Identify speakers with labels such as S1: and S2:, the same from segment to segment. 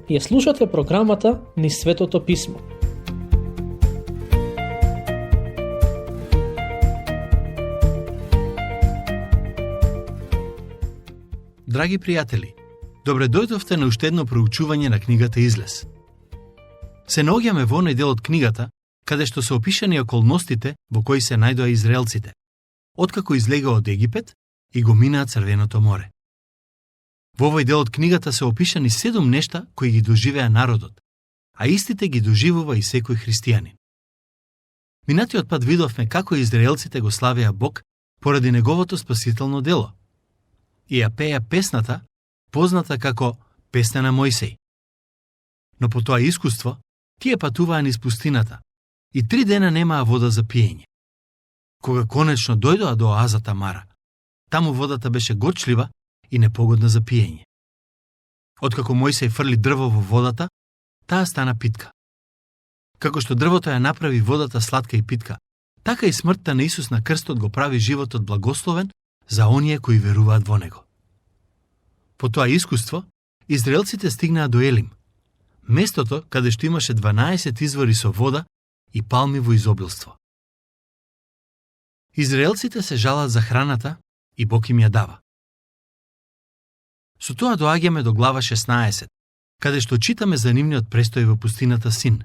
S1: Ја слушате програмата Низ Светото Писмо.
S2: Драги пријатели, добре дојдовте на уште едно проучување на книгата Излез. Се наоѓаме во оној дел од книгата, каде што се опишани околностите во кои се најдоа израелците, откако излегоа од Египет и го минаа Црвеното море. Во овој дел од книгата се опишани 7 нешта кои ги доживеа народот, а истите ги доживува и секој христијанин. Минатиот пат видовме како израелците го славеа Бог поради неговото спасително дело и ја пеја песната, позната како Песна на Мојсей. Но по тоа искуство, тие патуваа низ пустината и 3 дена немаа вода за пиење. Кога конечно дојдоа до оазата Мара, таму водата беше горчлива и непогодна за пиење. Откако Мојсей фрли дрво во водата, таа стана питка. Како што дрвото ја направи водата сладка и питка, така и смртта на Исус на крстот го прави животот благословен за оние кои веруваат во него. По тоа искуство, израелците стигнаа до Елим, местото каде што имаше 12 извори со вода и палми во изобилство. Израелците се жалат за храната и Бог им ја дава. Со тоа доаѓаме до глава 16, каде што читаме за нивниот престој во пустината Син.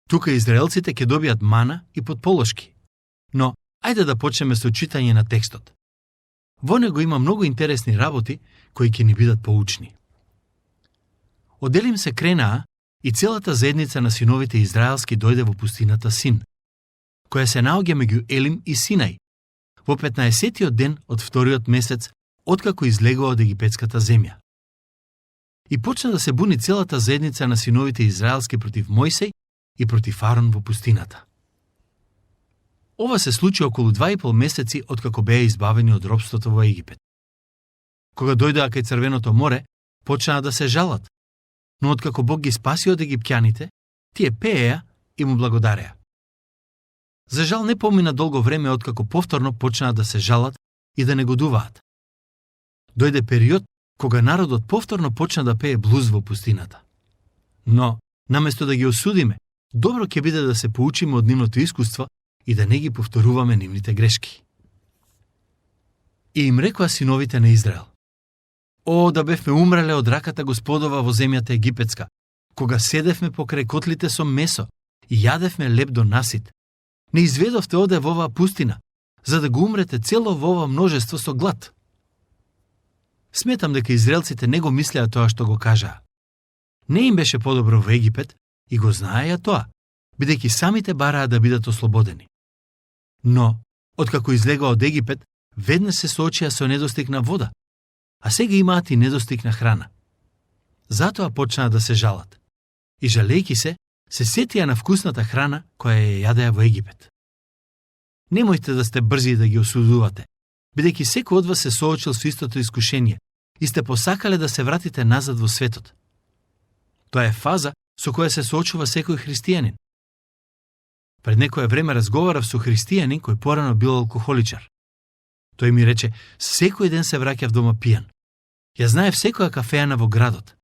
S2: Тука израелците ќе добијат мана и потполошки, но ајде да почнеме со читање на текстот. Во него има многу интересни работи кои ќе ни бидат поучни. Од Елим се кренаа и целата заедница на синовите израелски дојде во пустината Син, која се наоѓа меѓу Елим и Синај, во 15-тиот ден од вториот месец откако излегоа од египетската земја. И почна да се буни целата заедница на синовите израелски против Мојсей и против Арон во пустината. Ова се случи околу 2,5 месеци откако беа избавени од робството во Египет. Кога дојдоа кај Црвеното море, почнаа да се жалат, но откако Бог ги спаси од египтјаните, тие пееа и му благодареа. За жал не помина долго време откако повторно почнаа да се жалат и да негодуваат. Дојде период кога народот повторно почна да пее блуз во пустината. Но, наместо да ги осудиме, добро ќе биде да се поучиме од нивното искуство и да не ги повторуваме нивните грешки. И им рекоа синовите на Израел: О, да бевме умреле од раката Господова во земјата египетска, кога седевме покрај котлите со месо и јадевме леб до насит. Не изведовте оде во оваа пустина, за да го умрете цело во ова множество со глад. Сметам дека израелците не го мислеа тоа што го кажаа. Не им беше подобро во Египет и го знаеја тоа, бидејќи самите бараа да бидат ослободени. Но, откако излегоа од Египет, веднаш се соочија со недостиг на вода, а сега имаат и недостиг на храна. Затоа почнаа да се жалат. И жалејќи се сетија на вкусната храна која ја јадеа во Египет. Немојте да сте брзи да ги осудувате, бидејќи секој од вас се соочил со истото искушение и сте посакале да се вратите назад во светот. Тоа е фаза со која се соочува секој христијанин. Пред некое време разговарав со христијанин кој порано бил алкохоличар. Тој ми рече: секој ден се враќав дома пијан. Ја знаев секоја кафеана во градот.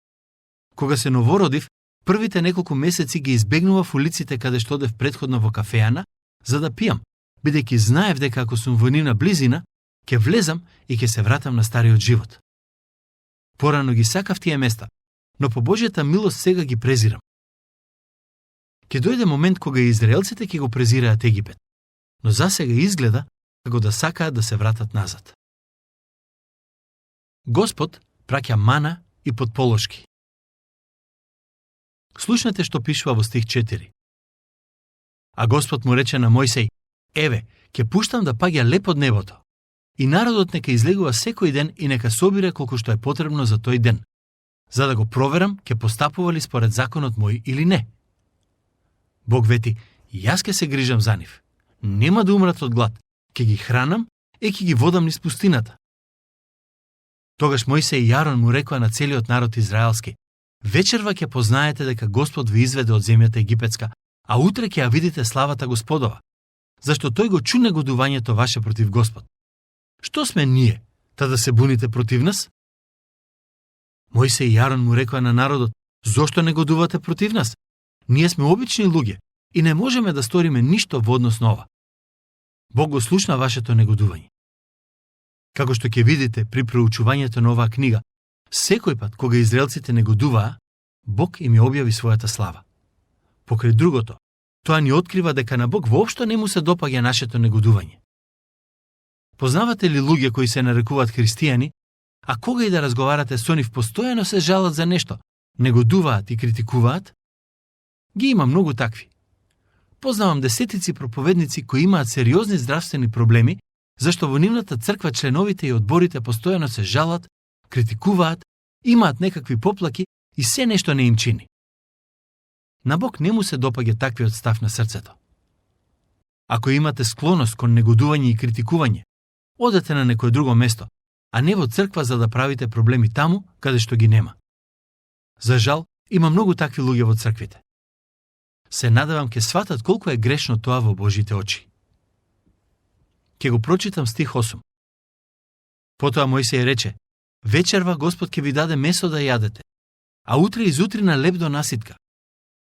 S2: Кога се новородив, првите неколку месеци ги избегнував улиците каде што одев претходно во кафеана за да пијам, бидејќи знаев дека ако сум во нивна близина, ќе влезам и ќе се вратам на стариот живот. Порано ги сакав тие места, но по Божјата милост сега ги презирам. Ќе дојде момент кога и израелците ќе го презираат Египет, но засега изгледа како да сакаат да се вратат назад. Господ праќа мана и потполошки. Слушнете што пишува во стих 4. А Господ му рече на Мојсей: Еве, ќе пуштам да паѓа леп од небото, и народот нека излегува секој ден и нека собира колку што е потребно за тој ден, за да го проверам ќе постапува ли според законот мој или не. Бог вети: Јас ќе се грижам за нив. Нема да умрат од глад, ќе ги хранам и ќе ги водам низ пустината. Тогаш Мојсей и Арон му рекоа на целиот народ израелски: Вечерва ќе познаете дека Господ ви изведе од земјата египетска, а утре ќе ја видите славата Господова, зашто тој го чу негодувањето ваше против Господ. Што сме ние, та да се буните против нас? Мојсей и Арон му рекоа на народот: Зошто негодувате против нас? Ние сме обични луѓе и не можеме да сториме ништо во однос на ова. Бог го слушна вашето негодување. Како што ќе видите при проучувањето на оваа книга, секој пат кога израелците негодуваа, Бог им ја објави својата слава. Покрај другото, тоа ни открива дека на Бог воопшто не му се допаѓа нашето негодување. Познавате ли луѓе кои се нарекуваат христијани, а кога и да разговарате со нив постојано се жалат за нешто, негодуваат и критикуваат? Ги има многу такви. Познавам десетици проповедници кои имаат сериозни здравствени проблеми, зашто во нивната црква членовите и одборите постојано се жалат, критикуваат, имаат некакви поплаки и се нешто не им чини. На Бог не му се допаѓа таквиот став на срцето. Ако имате склоност кон негодување и критикување, одете на некое друго место, а не во црква за да правите проблеми таму каде што ги нема. За жал, има многу такви луѓе во црквите. Се надевам ќе сватат колку е грешно тоа во Божите очи. Ќе го прочитам стих 8. Потоа Мојсеј рече: вечерва Господ ќе ви даде месо да јадете, а утре изутрина леб до наситка.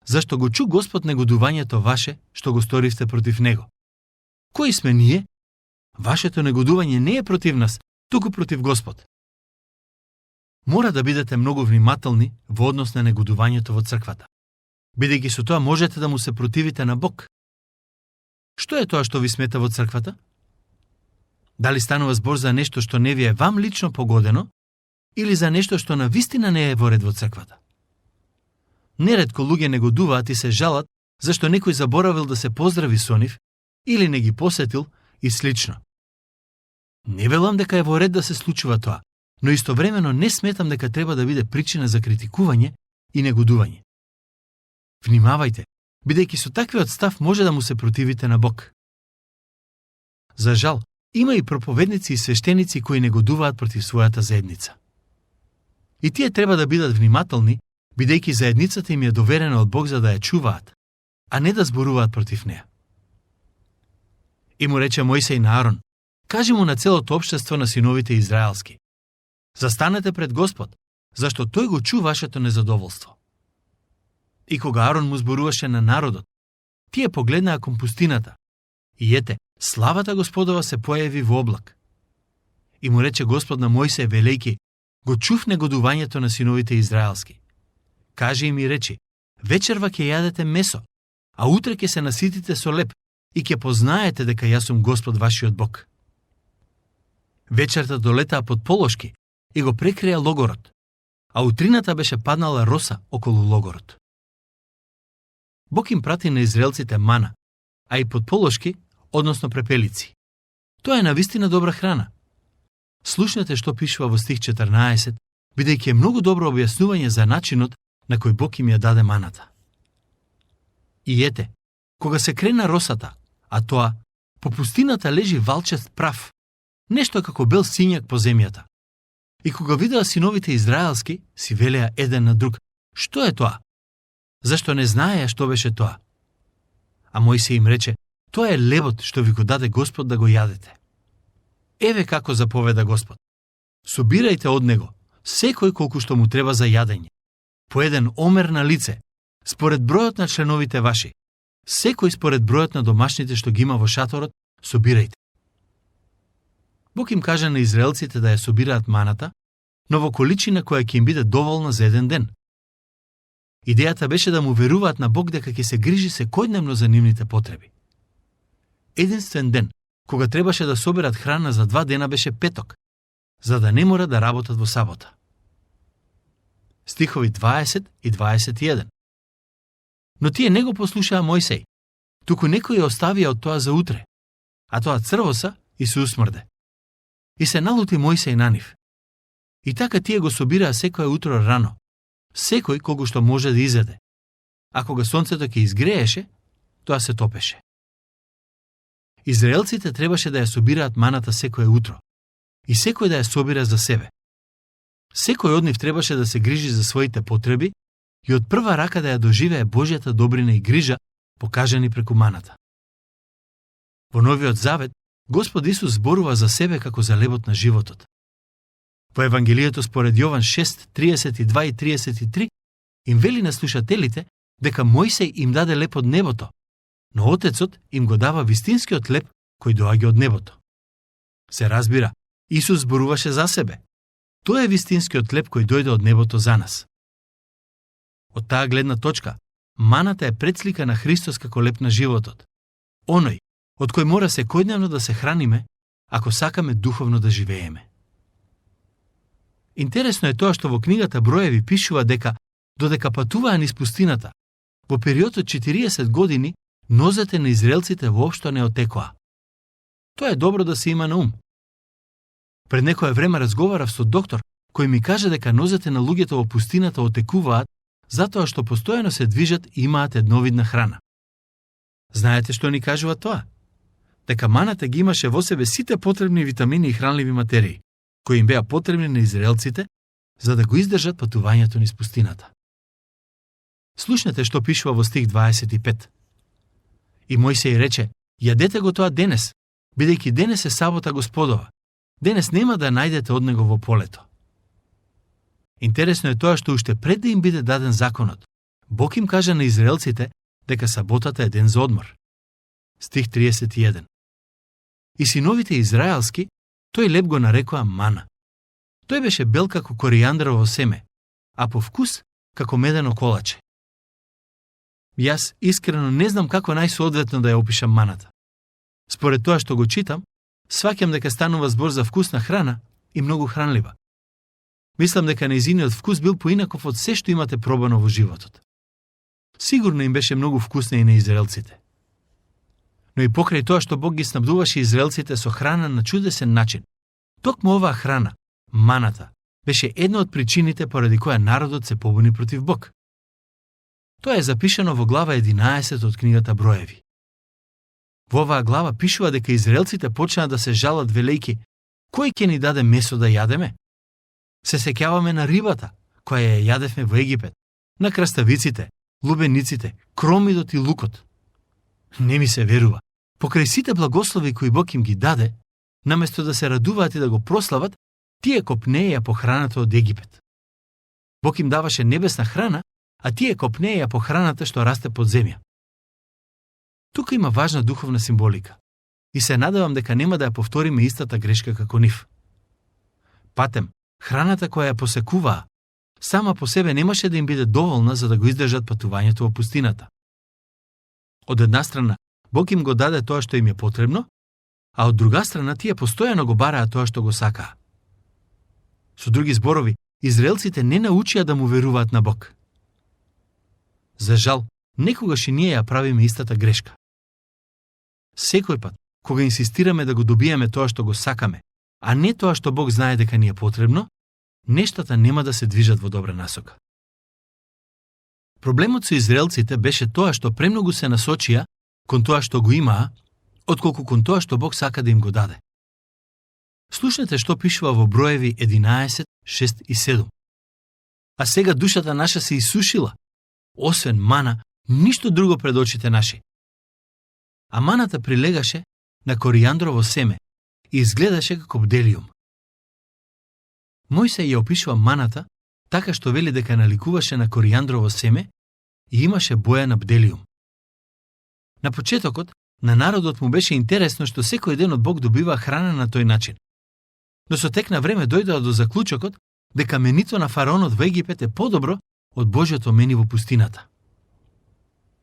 S2: Зашто го чу Господ негодувањето ваше, што го сторивте против Него. Кои сме ние? Вашето негодување не е против нас, туку против Господ. Мора да бидете многу внимателни во однос на негодувањето во црквата, бидејќи со тоа можете да му се противите на Бог. Што е тоа што ви смета во црквата? Дали станува збор за нешто што не ви е вам лично погодено, или за нешто што на вистина не е во ред во црквата? Неретко луѓе негодуваат и се жалат зашто некој заборавил да се поздрави со нив, или не ги посетил и слично. Не велам дека е во ред да се случува тоа, но истовремено не сметам дека треба да биде причина за критикување и негодување. Внимавајте, бидејќи со таквиот став може да му се противите на Бог. За жал, има и проповедници и свештеници кои негодуваат против својата заедница. И тие треба да бидат внимателни, бидејќи заедницата им е доверена од Бог за да ја чуваат, а не да зборуваат против неа. И му рече Мојсеј на Арон: кажи му на целото општество на синовите израелски: застанете пред Господ, зашто тој го чу вашето незадоволство. И кога Арон му зборуваше на народот, тие погледнаа кон пустината, и ете, славата Господова се појави во облак. И му рече Господ на Мојсеј велејки: го чув негодувањето на синовите израелски. Кажи им и речи: вечерва ќе јадете месо, а утре ќе се наситите со леб и ќе познаете дека јас сум Господ вашиот Бог. Вечерта долетаа под полошки и го прекрија логорот, а утрината беше паднала роса околу логорот. Бог им прати на израелците мана, а и подполошки, односно препелици. Тоа е навистина добра храна. Слушнете што пишува во стих 14, бидејќи е многу добро објаснување за начинот на кој Бог им ја даде маната. И ете, кога се крена росата, а тоа, по пустината лежи валчест прав, нешто како бел сињак по земјата. И кога видеа синовите израелски, си велеа еден на друг: што е тоа? Зашто не знаеа што беше тоа? А Мојсеј им рече: тоа е лебот што ви го даде Господ да го јадете. Еве како заповеда Господ: собирајте од него секој колку што му треба за јадење, по еден омер на лице, според бројот на членовите ваши, секој според бројот на домашните што ги има во шаторот, собирајте. Бог им кажа на израелците да ја собираат маната, но во количина која ќе им биде доволна за еден ден. Идејата беше да му веруваат на Бог дека ќе се грижи секојдневно за нивните потреби. Единствен ден, кога требаше да соберат храна за 2 дена, беше петок, за да не мора да работат во сабота. Стихови 20 и 21. Но тие не го послушаа Мојсеј, туку некој ја оставија од тоа за утре, а тоа црвоса и се усмрде. И се налути Мојсеј на нив. И така тие го собираа секој утро рано, секој колку што може да изеде, а кога сонцето ќе изгрееше, тоа се топеше. Израелците требаше да ја собираат маната секое утро, и секој да ја собира за себе. Секој од нив требаше да се грижи за своите потреби и од прва рака да ја доживее Божјата добрина и грижа, покажани преку маната. Во Новиот Завет, Господ Исус зборува за себе како за лебот на животот. Во Евангелието според Јован 6, 32 и 33 им вели на слушателите дека Мојсей им даде леп од небото, но Отецот им го дава вистинскиот леп кој доаѓа од небото. Се разбира, Исус зборуваше за себе. Тоа е вистинскиот леп кој дојде од небото за нас. Од таа гледна точка, маната е предслика на Христос како леп на животот. Оној, од кој мора секојдневно да се храниме, ако сакаме духовно да живееме. Интересно е тоа што во книгата Броеви пишува дека, додека патуваа низ пустината, во период од 40 години, нозете на израелците воопшто не отекоа. Тоа е добро да се има на ум. Пред некое време разговарав со доктор, кој ми кажа дека нозете на луѓето во пустината отекуваат затоа што постојано се движат и имаат едновидна храна. Знаете што ни кажува тоа? Дека маната ги имаше во себе сите потребни витамини и хранливи материи, кои им беа потребни на израелците, за да го издржат патувањето низ пустината. Слушнете што пишува во стих 25. И Мојсей рече: јадете го тоа денес, бидејќи денес е сабота Господова. Денес нема да најдете од него во полето. Интересно е тоа што уште пред да им биде даден законот, Бог им кажа на израелците дека саботата е ден за одмор. Стих 31. И синовите израелски, тој леп го нарекоа мана. Тој беше бел како коријандрово семе, а по вкус како медено колаче. Јас искрено не знам како најсоодветно да ја опишам маната. Според тоа што го читам, сваќам дека станува збор за вкусна храна и многу хранлива. Мислам дека нејзиниот вкус бил поинаков од се што имате пробано во животот. Сигурно им беше многу вкусна и на израелците. Но и покрај тоа што Бог ги снабдуваше израелците со храна на чудесен начин, токму оваа храна, маната, беше една од причините поради која народот се побуни против Бог. Тоа е запишано во глава 11 од книгата Броеви. Во оваа глава пишува дека израелците почнаа да се жалат велејки: кој ќе ни даде месо да јадеме? Се сеќаваме на рибата, која ја јадевме во Египет, на краставиците, лубениците, кромидот и лукот. Не ми се верува. Покрај сите благослови кои Бог им ги даде, наместо да се радуваат и да го прослават, тие копнеја по храната од Египет. Бог им даваше небесна храна, а тие копнеја по храната што расте под земја. Тука има важна духовна символика и се надевам дека нема да ја повториме истата грешка како нив. Патем, храната која ја посекуваа, сама по себе немаше да им биде доволна за да го издржат патувањето во пустината. Од една страна, Бог им го даде тоа што им е потребно, а од друга страна тие постојано го бараа тоа што го сакаа. Со други зборови, израелците не научија да му веруваат на Бог. За жал, некогаш и ние ја правиме истата грешка. Секој пат, кога инсистираме да го добиеме тоа што го сакаме, а не тоа што Бог знае дека ни е потребно, нештата нема да се движат во добра насока. Проблемот со израелците беше тоа што премногу се насочија кон тоа што го имаа, отколку кон тоа што Бог сака да им го даде. Слушнете што пишува во Броеви 11, 6 и 7. А сега душата наша се исушила, освен мана, ништо друго пред очите наши. А маната прилегаше на коријандрово семе и изгледаше како бделиум. Мојсей ја опишува маната така што вели дека наликуваше на коријандрово семе и имаше боја на бделиум. На почетокот, на народот му беше интересно што секој ден од Бог добива храна на тој начин. Но со тек на време дојдоа до заклучокот дека менито на фараонот во Египет е подобро од Божјото мени во пустината.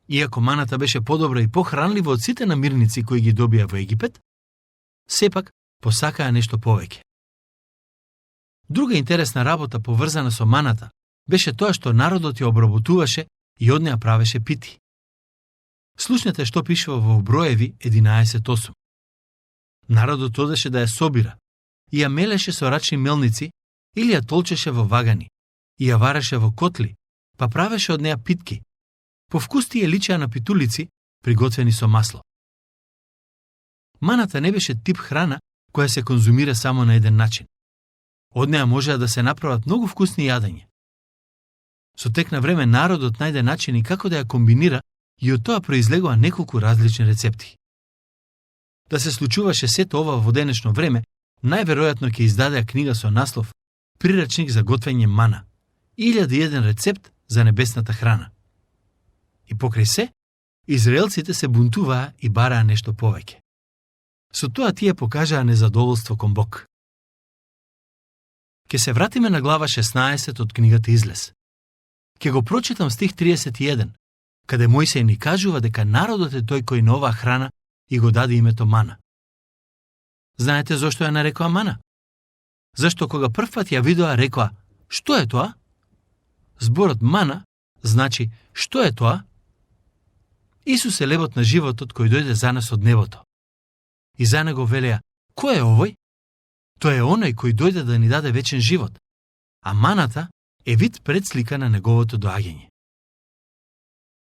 S2: Иако маната беше подобра и похранлива од сите намирници кои ги добија во Египет, сепак посакаа нешто повеќе. Друга интересна работа поврзана со маната беше тоа што народот ја обработуваше и од неа правеше пити. Слушнете што пишува во Броеви 11.8. Народот одеше да ја собира и ја мелеше со рачни мелници или ја толчеше во вагани и ја вареше во котли, па правеше од неа питки. По вкус тие личеа на питулици, приготвени со масло. Маната не беше тип храна која се конзумира само на еден начин. Од неа можеа да се направат многу вкусни јадења. Со тек на време народот најде начини како да ја комбинира и од тоа произлегоа неколку различни рецепти. Да се случуваше сето ова во денешно време, најверојатно ќе издадеа книга со наслов Прирачник за готвење мана, 1001 рецепт за небесната храна. И покрај се, израелците се бунтуваа и бараа нешто повеќе. Со тоа тие покажаа незадоволство кон Бог. Ке се вратиме на глава 16 од книгата Излез. Ке го прочитам стих 31, каде Мојсей ни кажува дека народот е тој кој на оваа храна и го даде името мана. Знаете зошто ја нарекоа мана? Зашто кога првпат ја видоа, рекоа: што е тоа? Зборот мана значи што е тоа? Исус е лебот на животот кој дојде за нас од небото. И за него велеа: кој е овој? Тој е оној кој дојде да ни даде вечен живот, а маната е вид предслика на неговото доаѓање.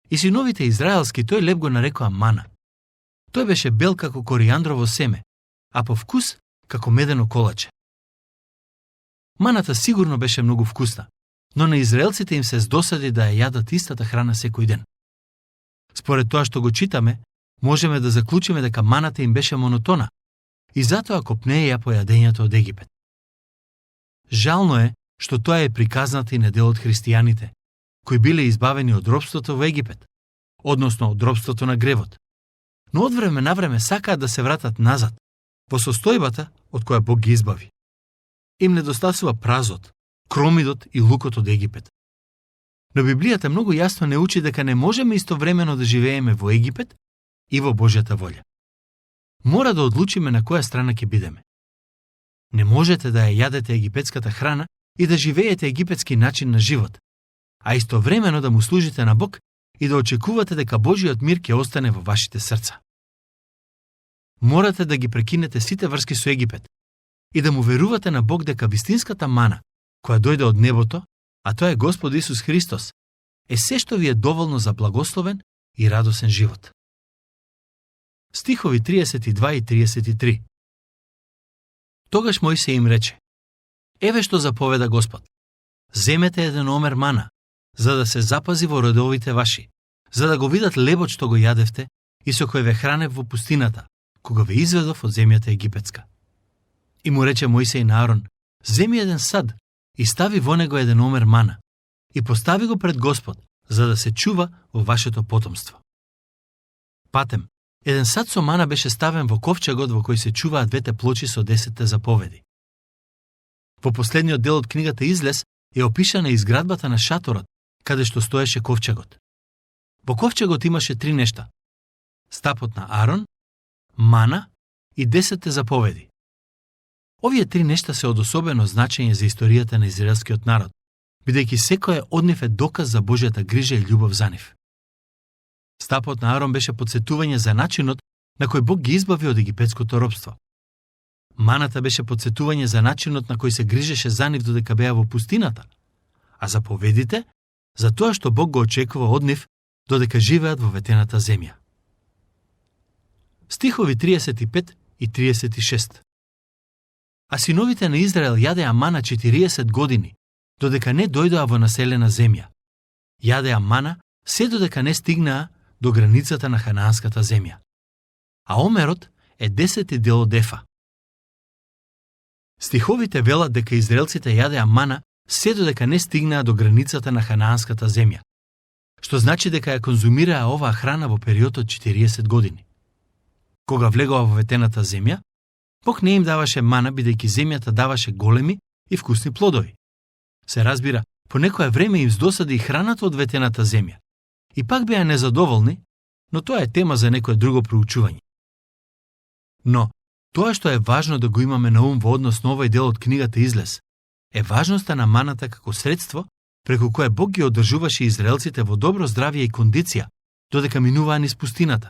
S2: И синовите израелски тој леб го нарекоа мана. Тој беше бел како коријандрово семе, а по вкус како медено колаче. Маната сигурно беше многу вкусна, но на израелците им се здосади да ја јадат истата храна секој ден. Според тоа што го читаме, можеме да заклучиме дека маната им беше монотона и затоа копнеја по јадењето од Египет. Жално е што тоа е приказната и на дел од христијаните, кои биле избавени од робството во Египет, односно од робството на гревот, но од време на време сакаат да се вратат назад, во состојбата од која Бог ги избави. Им недостасува празот, кромидот и лукот од Египет. Но Библијата многу јасно не учи дека не можеме истовремено да живееме во Египет и во Божјата волја. Мора да одлучиме на која страна ќе бидеме. Не можете да ја јадете египетската храна и да живеете египетски начин на живот, а истовремено да му служите на Бог и да очекувате дека Божиот мир ќе остане во вашите срца. Морате да ги прекинете сите врски со Египет и да му верувате на Бог дека вистинската мана, која дојде од небото, а тоа е Господ Исус Христос, е се што ви е доволно за благословен и радосен живот. Стихови 32 и 33. Тогаш Мојсей им рече: еве што заповеда Господ: земете еден омер мана, за да се запази во редовите ваши, за да го видат лебот што го јадевте и со кој ве хранев во пустината, кога ве изведов од земјата египетска. И му рече Мојсей на Арон: земи еден сад и стави во него еден омер мана и постави го пред Господ, за да се чува во вашето потомство. Патем, еден сад со мана беше ставен во ковчегот во кој се чуваат двете плочи со 10 заповеди. Во последниот дел од книгата Излез е опишана изградбата на шаторот, каде што стоеше ковчегот. Во ковчегот имаше 3 нешта: стапот на Арон, мана и 10 заповеди. Овие 3 нешта се од особено значење за историјата на израелскиот народ, бидејќи секој од нив е доказ за Божјата грижа и љубов за нив. Стапот на Арон беше потсетување за начинот на кој Бог ги избави од египетското робство. Маната беше потсетување за начинот на кој се грижеше за нив додека беа во пустината, а заповедите за тоа што Бог го очекува од нив додека живеат во ветената земја. Стихови 35 и 36. А синовите на Израел јадеа мана 40 години, додека не дојдоа во населена земја. Јадеа мана се додека не стигнаа до границата на ханаанската земја. А омерот е 10 дел од ефа. Стиховите велат дека израелците јадеа мана се додека не стигнаа до границата на ханаанската земја, што значи дека ја конзумираа оваа храна во период од 40 години. Кога влегоа во ветената земја, Бог не им даваше мана бидејќи земјата даваше големи и вкусни плодови. Се разбира, по некое време им здосади и храната од ветената земја. И пак беа незадоволни, но тоа е тема за некое друго проучување. Но, тоа што е важно да го имаме на ум во однос на овој дел од книгата Излез, е важноста на маната како средство преку кое Бог ги одржуваше израелците во добро здравје и кондиција, додека минуваа низ пустината.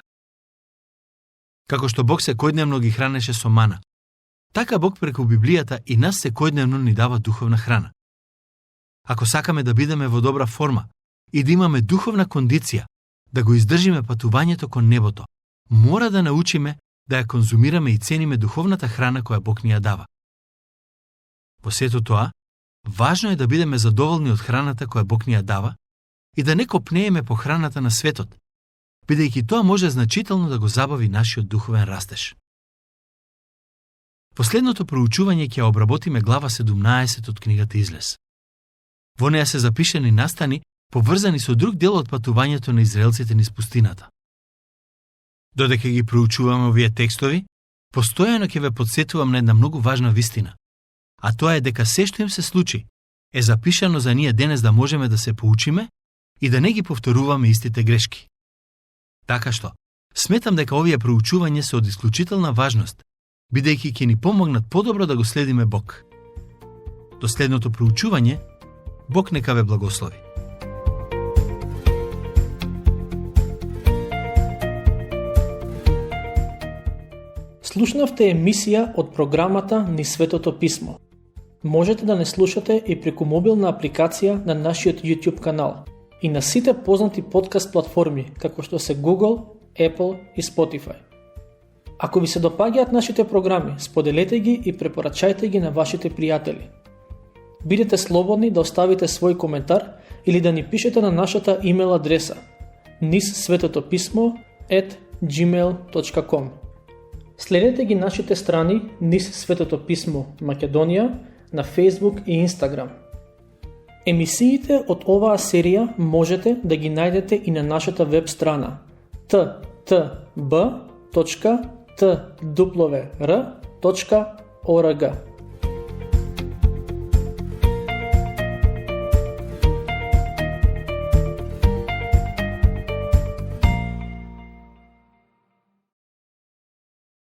S2: Како што Бог секојдневно ги хранеше со мана, така Бог преку Библијата и нас секојдневно ни дава духовна храна. Ако сакаме да бидеме во добра форма и да имаме духовна кондиција, да го издржиме патувањето кон небото, мора да научиме да ја конзумираме и цениме духовната храна која Бог ни ја дава. Во сето тоа, важно е да бидеме задоволни од храната која Бог ни ја дава и да не копнееме по храната на светот, бидејќи тоа може значително да го забави нашиот духовен растеж. Последното проучување ќе обработиме глава 17 од книгата Излез. Во неја се запишани настани поврзани со друг дел од патувањето на израелците низ пустината. Додека ги проучуваме овие текстови, постојано ќе ве подсетувам на една многу важна вистина, а тоа е дека се што им се случи е запишано за ние денес да можеме да се поучиме и да не ги повторуваме истите грешки. Така што, сметам дека овие проучувања се од исклучителна важност, бидејќи ќе ни помогнат подобро да го следиме Бог. До следното проучување, Бог нека ве благослови.
S1: Слушнавте емисија од програмата Низ Светото Писмо. Можете да не слушате и преку мобилна апликација на нашиот YouTube канал и на сите познати подкаст платформи, како што се Google, Apple и Spotify. Ако ви се допаѓаат нашите програми, споделете ги и препорачајте ги на вашите пријатели. Бидете слободни да оставите свој коментар или да ни пишете на нашата имейл адреса nizsvetopismo@gmail.com. Следете ги нашите страни Низ Светото Писмо Македонија на Facebook и Instagram. Емисиите од оваа серија можете да ги најдете и на нашата веб страна ttb.twr.org.